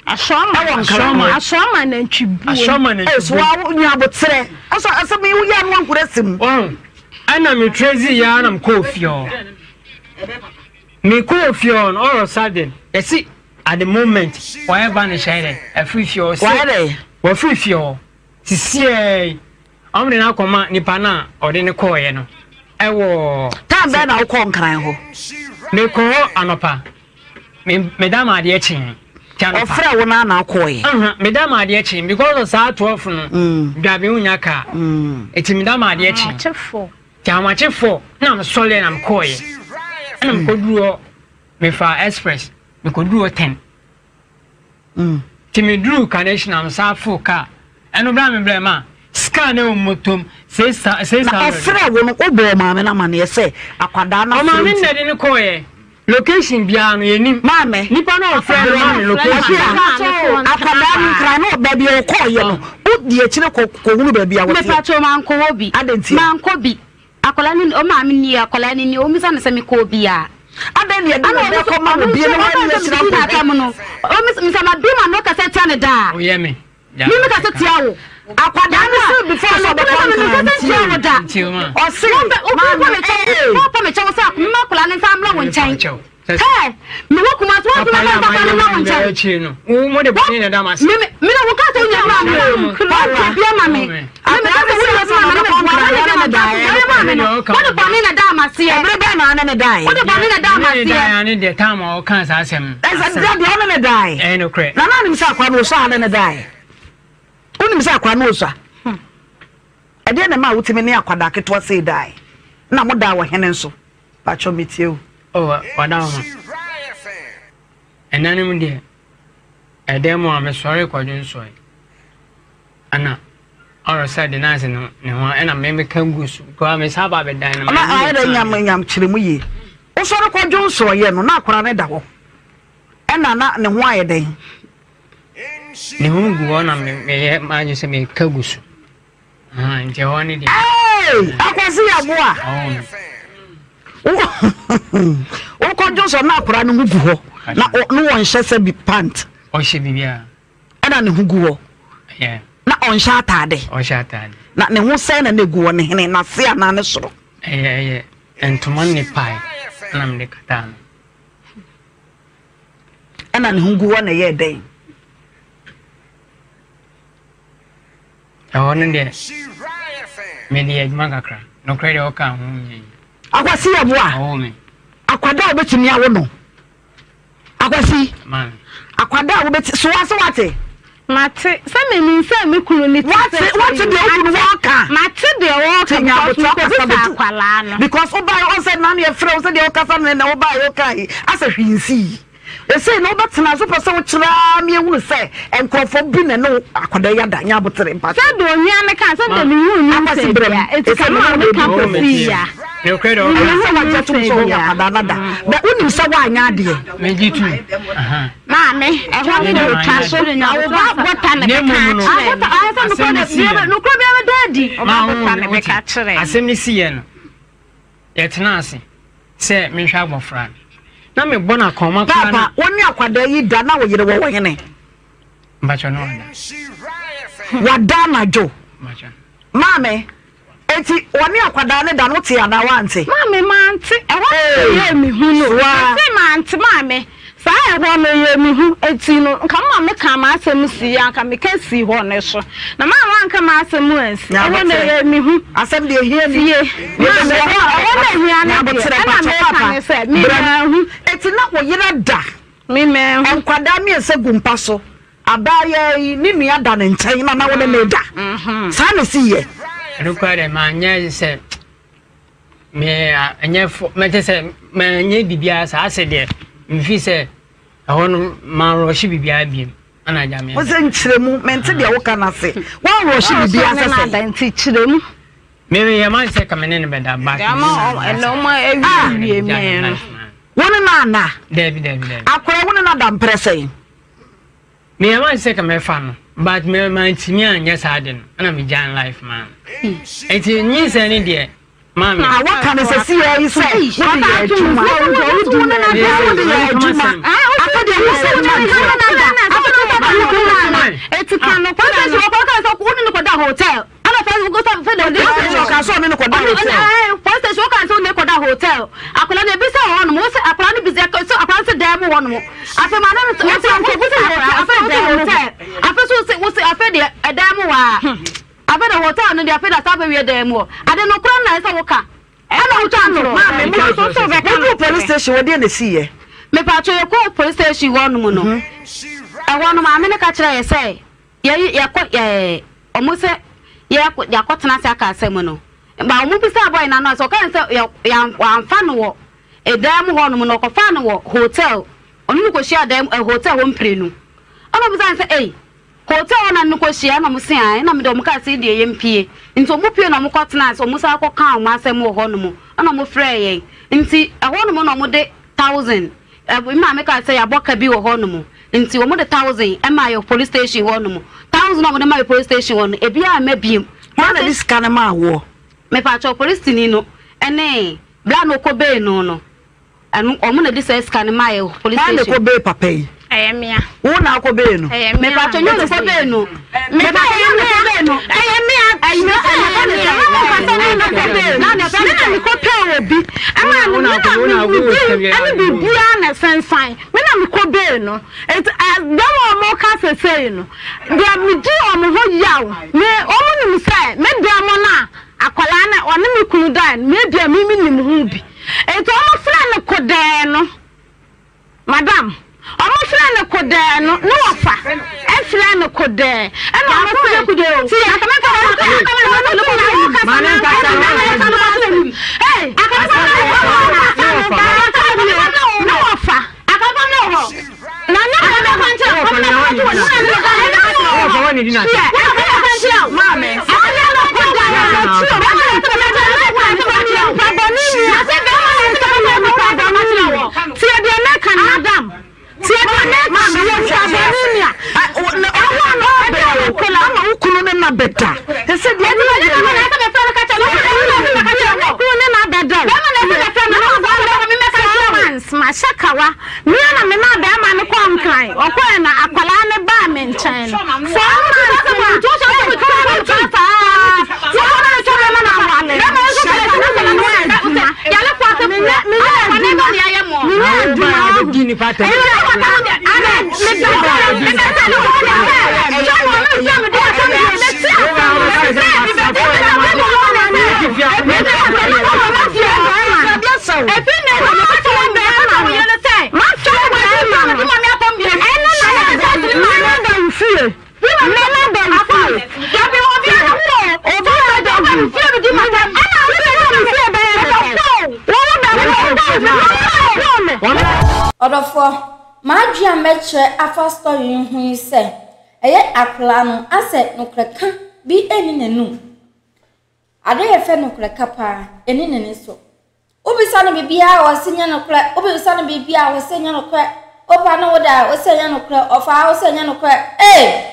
Asɔma Ɛwɔ nkran hɔ. Asɔma nantwibuom. Asɔma nantwibuom. Ɛso wa nya abotrɛ. Ɛso asɛm yi woyɛ ano ankura sim. Wɔn ɛna me trezi ya na mekɔɔ fie hɔ. Mekɔɔ fie hɔ no all of sudden yɛse at the moment wɔayɛ vanish ayɛ dɛ afiri fie hɔ. Wɔayɛ dɛ. Wɔafiri fie hɔ sisiɛ yi. Wɔn de no akɔma nipa no a ɔde no kɔɔeɛ no ɛwɔ. Time bɛn na wokɔɔ Nkran hɔ? Mekɔɔ hɔ anɔpa. Me meda ma adeɛ kyee. Ɔfrɛ wo no ana akɔɛ? Meda ma adeɛ kye because of saa 12 no dwabe wonya kaa. Ɛti meda ma adeɛ kye. Nti ahomakye 4 na mesɔre na mekɔɔyɛ. Ɛna mekɔduru hɔ mefa express mekɔduru hɔ 10. Nti meduruu Kaneshie na mesan foo kaa. Ɛno berɛ a mebrɛɛ ma sika na ɛwɔ motom 600. Na ɔfrɛɛ wo no wobɔɔ maame no amaneɛ sɛ akwadaa no afrɛ nti? Ɔmaame no na ɛde no kɔeɛ. Location biara no yɛnim. Maame. Nipa no a ɔfrɛɛ no maa me location. Akua, akwadaa no nkran no baabi a ɔkɔeɛ no wodi akyire kɔhunu baabi a wɔteɛ? Mepakyɛw mankɔ hɔ bi. Adɛn ntia? Mankɔ bi. Akwadaa no ɔmaame ni akwadaa no ni ɔmmisa no sɛ mekɔɔ bi a. Adɛn na yɛde wo ba kɔma obi na woanni akyire ankɔ bi? No ɔmmisa ma bi ma no kasa tia ne daa. Woyɛ me. Me me kasa tia wo. Akwadaa no sɛ before sɛ ɔbɛkɔ nkran nti o. Ɔse maame ee. Wɔpɛ me kyɛw sɛ mma akwadaa no nsa mmra wo nkyɛn. Hey, me wɔ Kumasi wɔn tuma mma papa no mma wo nkyɛn. Wo de bɔne na ɛda m'ase. Me me na wo ka sɛ wonya ma me. Wɔn pɛ bi ama me. Me me ka sɛ wonya ma me na me boa wɔn de ma me ma me no. Wɔn de bɔne na ɛda m'aseɛ. Ɛbere bɛn na ɔne ne daeɛ? Wɔn de bɔne na ɛda m'aseɛ. Ne daeɛ ne deɛ time a ɔka saa asɛm no. Ɛsɛ deɛ deɛ ɔne ne daeɛ. Ɛyɛ nokorɛ. Na na nim sɛ akwa no osua ne ne daeɛ. Wonim sɛ akwa no osua. Ɛdeɛ na ɛma wotumi ne akwadaa ketewa sei daeɛ. Na mo daa wɔ hene nso. Pakyɛ metie o. Oh, wada ho. Ɛna no mu deɛ, ɛdɛn mu a mesɔre kɔdwo nsɔe. Ɛna ɔrɔ sɛ de n'ase no ne ho ɛna mɛmeka gu so. Kɔa me saa ba bɛdan no. Ɔna ayɛ dɛ nyam nyam kyerɛ mu yie. Wosɔre kɔdwo nsɔeɛ no na akwadaa no da hɔ. Ɛna na ne ho ayɛ dɛn? Ne ho gu hɔ na meyɛ m'adwene sɛ meka gu so. Nti ɛhɔ ne deɛ. Hey, akwasi yɛ boa. Wokɔdwo sɔ na akora no ho gu hɔ na ne wɔnhyɛ sɛ bi pant. Ɔhyɛ biribiara. Ɛna ne ho gu hɔ. Na ɔnhyɛ ataade. Ɔhyɛ ataade. Na ne ho sɛn na na egu hɔ ne hene n'ase anaa ne soro. Ɛyɛ ɛyɛ ntoma ne pae ɛna mede kataa no. Ɛna ne ho gu hɔ na ɛyɛ dɛn. Ɛhɔ no deɛ, mede yɛ adwuma kakra. Nokorɛ deɛ ɔka ho nyɛ yi. Akwasi yɛ boa. Ɔwɔ me. Akwadaa a wobɛtumi awo no. Akwasi. Maame. Akwadaa a wobɛti so wase wate. Mate sɛ menim sɛ me kunu ne ti sɛ wate deɛ wo kunu wɔka. Mate deɛ wɔka because mekɔbisa akwalaa no. Because wobaeɛ ɔn sɛ nane ɛfrɛ wo sɛ deɛ wokasa no na wobaeɛ woka yi asɛ hwee nsii. Ɛsei no wobɛtena so pɛ sɛ wokyerɛ ara ma yɛhunu sɛ nkurɔfoɔ bi na ɛne wo akwadaa yi ada nyɛ abotere mpa so. Sɛdeɛ onua no kaa sɛdeɛ mehu Akwasi nyinsɛn brɛ me bia eti ɛsɛ ka me maa ne wo meka bɛdi kɔsii ya. Nokorɛ deɛ Ɛyɛ ɔka. sɛ wagye atom sɛ wo ne akwadaa no ada bɛ wonim sɛ woanyɛ adeɛ. Megye tom. Aha. Maame, ɛhɔ ne deɛ otwa so na wo ba bɔta na Na bɛka mmom no, akyerɛ me. asɛm no siiɛ no. Nokorɛ biara bɛda adi. Ɔba Ma wo bɔta na wote. bɛka kyerɛ me. Asɛm no siiɛ no, yɛtenaa ase sɛ menhwɛ abɔfra no. Na mebɔ no akɔnma koraa na. Paapa, wo ne akwadaa yi da na wo yere wɔ wɔ hene? Mpakyɛ no wada. Wada anadwo. Mpakyɛ. Maame, eti wɔne akwadaa ne da no wote anaa wante? Maame mante, ɛhɔ na ɛyɛɛ me hu no. Mese mante maame. Saa ɛhɔ no ɛyɛɛ me hu, eti no nka mo ma me kaa m'asɛm sii a nka meka sii hɔ no so. Na maa wanka m'asɛm ansi, ɛhɔ no ɛyɛɛ me hu. Asɛm deɛ ehia ni. Tie, maame, ɛhɔ ɛhɔ na ehia no deɛ, ɛna meka ne sɛ, me manhu. Eti na wo yere da. Me manhu. Nkwadaa mmiɛnsa gu mpa so, abaayaa yi ne nua da ne nkyɛn na na wo ne no da. Saa na esi yɛ. Ɛno koraa deɛ manyɛ sɛ. Me a ɛnyɛ fo mɛkyɛ sɛ manyɛ biribiara saa ase deɛ mfi sɛ ɛhɔ no manrɔhye biribiara biem ɛna agya me. Wosɛ nkyerɛmu mente deɛ woka no ase woanrɔhye biribiara sɛ sɛ. Nti kyerɛmu. Me meyɛ man sɛ ka me ne no bɛda but. Ah wo ne no ana. Dabi dabi dabi. Akora wo ne no ada mprɛ sɛn. Meyɛ man sɛ ka mɛfa no but me mantumi anyɛ saa de no ɛna megyaa life maa no. Nti nyinsɛn ne deɛ maame. Na waka no sɛ siaa yi sɛ wode yɛ adwuma. Wode yɛ adwuma. Afei deɛ wo sɛ nya Hotel. Ana fɛ wo sɛ fɛ de. Police station ɔka sɛ ɔne no kɔda hotel. Police station ɔka sɛ ɔne kɔda hotel. Akwadaa no ebisa wɔ hɔnom. Wo sɛ akwadaa no bisa sɛ akwadaa no sɛ dan mu hɔnom. Afei ma no sɛ ɔsɛ ɔsɛ hotel. Afei ɔsɛ hotel. Afei so ɔsɛ ɔsɛ afei deɛ ɛdan mu wɔ a. Afei de hotel no deɛ afei de asa abɛwie dan mu hɔ. Ade no kora na ɛsɛ woka. Ɛna wotwa ntorɔ. Maame mo nso so bɛka no. Woduru police station wɔ deɛ na esi yɛ. Mepatwa yɛ kɔ police station hɔnom no. Ɛhɔ no maame no ka kyerɛɛ yɛ sɛ yɛyi yɛkɔ ɛɛ ɔmo sɛ yɛkɔ yɛakɔ tena ase aka asɛm no. Ba ɔmo bisaa bɔy no ano a sɛ ɔka yɛn sɛ yɛ yɛn wamfa no wɔ edan mu hɔ nom no ɔkɔfaa no wɔ hotel. Ɔne no kɔhyiaa dan mu ɛ hotel hɔ mprenu. Ɛna ɔbisaa no sɛ ei Hotel hɔ na no kɔ hyia ɛna ɔmo se ae ɛna mede ɔmo kaa sɛ yɛdeɛ yɛn pie nti ɔmo pie na ɔmo kɔ tenaa ase ɔmo san kɔ kaa ɔmo asɛm wɔ hɔ nom ɛna ɔmo frɛɛ yɛn nti ɛhɔ nom na ɔmo de thousand ɛ me maame kaa sɛ yabɔ ka bi wɔ hɔ nom nti ɔmo de thousand ɛmaa yɛ police station hɔ nom thousand a ɔmo de maa yɛ police station hɔ no ebi amma biem. Hwan na de sika no maa woɔ? Mepaakyɛw polisini no ɛne bra na ɔkɔ bee no no. Ɛno ɔmo na di saa sika no maa yɛ police Hwan na station. ɛkɔ bee papa yi? Ɛyɛ mea. Wo na akɔ bee no? Ɛyɛ mea. Mepatwa nyɛ ɔna kɔ bee no. Mepatwa nyɛ ɔna kɔ bee no. Ɛyɛ mea. Ɛyɛ mea. Ɛyɛ mea. Mepatwa nyɛ ɔna kɔ bee no. Na me na mekɔ pɛɛ obi. Ɛma me na me me din ɛne biribiara na ɛsɛnsan. Me na mekɔ bee no. Eti ɛ dɛm a wɔn ka sesei no deɛ me di wɔn ho yaw. Me wɔn nim sɛ me dɛm no a akwadaa no ɔne me kunu dae no me deɛ me me nim ho bi. Enti wɔfrɛɛ no kodɛɛ no, madam, wɔfrɛɛ no kodɛɛ no, ne wɔfa frɛɛ no kodɛɛ, ɛna wɔse, tie, ne wɔfa, na ne Ama wo kunu ne na bɛda ɛsɛ deɛ ne yɛ mahyɛ kawa Me ara na memaa barima no kɔɔ Nkran, ɔkɔeɛ na akwadaa no baa me nkyɛn no, four months na four months na na mawale. Menyɛ adwuma, menyɛ adwuma, menyɛ adwuma wahu. Ɔdɔfoɔ, m'adwene a mɛkyerɛ afa story yi ho yi sɛ, ɛyɛ akwadaa no asɛ nokorɛ ka bi nni n'anum. Adeɛ a yɛfrɛ nokorɛ ka paa, ɛnni n'ani so. Wobisa no biribiara a ɔse nyɛ nokorɛ, wobisa no biribiara a ɔse nyɛ nokorɛ, wopa ne wo da a ɔse nyɛ nokorɛ, ɔfa a ɔse nyɛ nokorɛ, ee!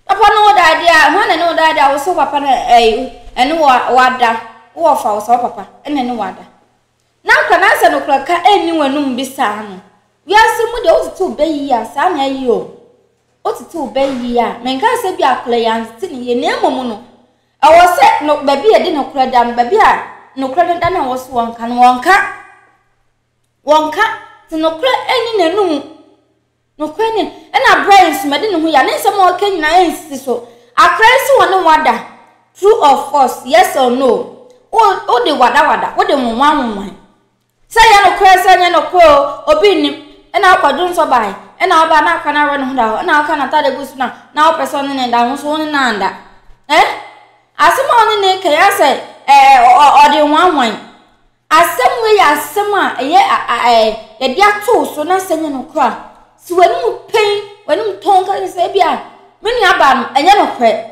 Papa ne wo da adeɛ a, hwan na ne wo da adeɛ a wo so papa no ɛyi ɛne wada, wo wɔfa wo sɛ wo papa ɛna ne wada. Na nkwa na sɛ nokorɛ ka ɛnni w'anum bi saa no, wiase mu deɛ wotete wo bɛ yie a saa na ɛyɛ o. Wotete wo bɛ yie a, menka sɛ bi akora yi antete ne yie na mmom no, Ɛwɔ sɛ no baabi a yɛde nokorɛ da no, baabi a nokorɛ no da no a ɛwɔ so wɔnka no, wɔnka. Wɔnka. Nti nokorɛ ɛnni n'anum. Nokorɛ ni. Ɛna berɛ yi nso mɛde ne ho ya. Ne nsɛm a ɔka nyinaa ɛnsisi so. Akora yi sɛ wɔne wada. True or false, yes or no. Wo, wode wadawada, wode nwonwanwonwan. Sɛ ɛyɛ nokorɛ sɛ ɛnyɛ nokorɛ oo, obi nnim. Ɛna wokɔ dwonsɔ bae, ɛna wobaa na akora no awerɛ ne ho da hɔ, ɛna woka n'atade gu so na na wopɛ sɛ ɔne ne da, wo nso wo ne no anda. Eh? Asɛm a ɔne ne ka yi asɛ ɛɛ ɔde nwanwan. Asɛm wei yɛ asɛm a ɛyɛ ɛɛ yɛde ato wo so na sɛ ɛnyɛ nokorɛ a, si w'anim pɛn, w'anim tɔn ka sɛ ebi a me nua baa no ɛnyɛ nokorɛ.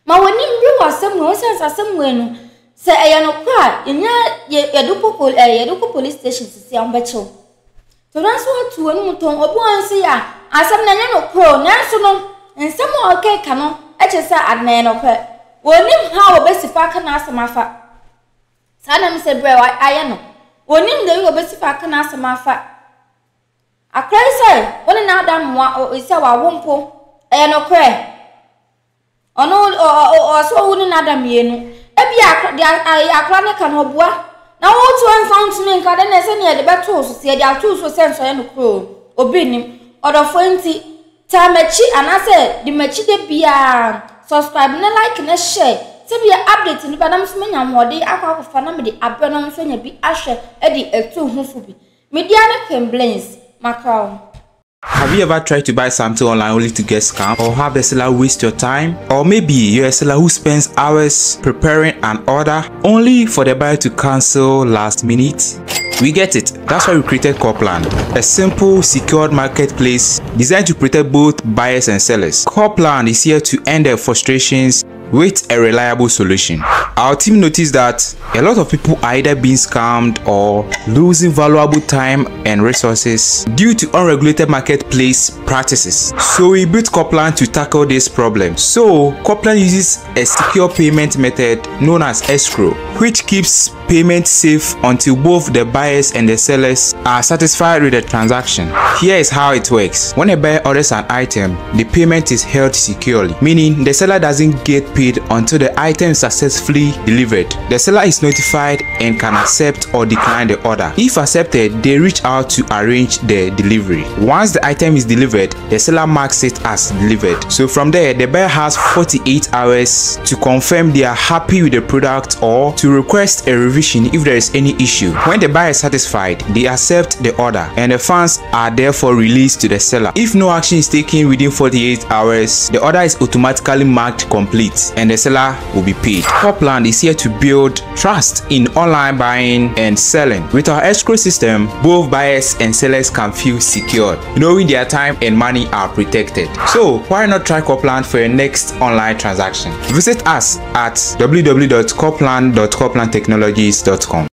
Ma w'ani mmere wɔ asɛm wei ho esiane sɛ asɛm wei no, sɛ ɛyɛ nokorɛ a, yɛnya yɛ yɛde kɔ pol ɛɛ yɛde kɔ police station sisi a wɔbɛkye wo. To nanso woatu w'anom tɔn obi wɔ hɔ nso yɛ a asɛm no ɛnyɛ nokorɛ o nanso no nsɛm a ɔkeka no kyerɛ sɛ ade no ɛyɛ nokorɛ. Wɔnnim how wɔbɛsi fa aka n'asɛm afa. Saa na mesɛ berɛ a ayɛ no. Wɔnnim the way wɔbɛsi fa aka n'asɛm afa. Akora yi sɛ wo ne no ada mmoa sɛ wawo mpo ɛyɛ nokorɛ. Ɔno ɔsɛ ɔwo ne n'ada mmienu. Ebi deɛ akora ne ka no ɔboa. Na woto nsa ntumi nka dɛ na ɛsɛ nea yɛde bɛto so sɛ yɛde ato so sɛ nsɔyɛ no koro obi nnim. Ɔdɔfoɔ nti taa m'akyi anaasɛ di m'akyi da biara subscribe ne like ne share sɛ bia update no ba na nso manya ahoɔden akɔ akɔfa na mede abrɛ no nso anya bi ahwɛ de atu ho fo bi. Media ne Queen Blings, makra wo. Have you ever tried to buy something online only to get scammed or have the seller waste your time? Or maybe you're a seller who spends hours preparing an order only for the buyer to cancel last minute? We get it. That's why we created Copland, a simple, secured marketplace designed to protect both buyers and sellers. Copland is here to end their frustrations with a reliable solution. Our team noticed that a lot of people are either being scammed or losing valuable time and resources due to unregulated marketplace practices. So we built Copland to tackle this problem. So Copland uses a secure payment method known as escrow, which keeps payment safe until both the buyers and the sellers are satisfied with the transaction. Here is how it works. When a buyer orders an item, the payment is held securely, meaning the seller doesn't get paid until the item is successfully delivered. The seller is notified and can accept or decline the order. If accepted, they reach out to arrange the delivery. Once the item is delivered, the seller marks it as delivered. So from there, the buyer has 48 hours to confirm they are happy with the product or to request a revision if there is any issue. When the buyer is satisfied, they accept the order and the funds are therefore released to the seller. If no action is taken within 48 hours, the order is automatically marked complete and the seller will be paid. Copland is here to build trust in online buying and selling. With our escrow system, both buyers and sellers can feel secured, knowing their time and money are protected. So why not try Copland for your next online transaction? Visit us at www.copland.coplandtechnologies.com.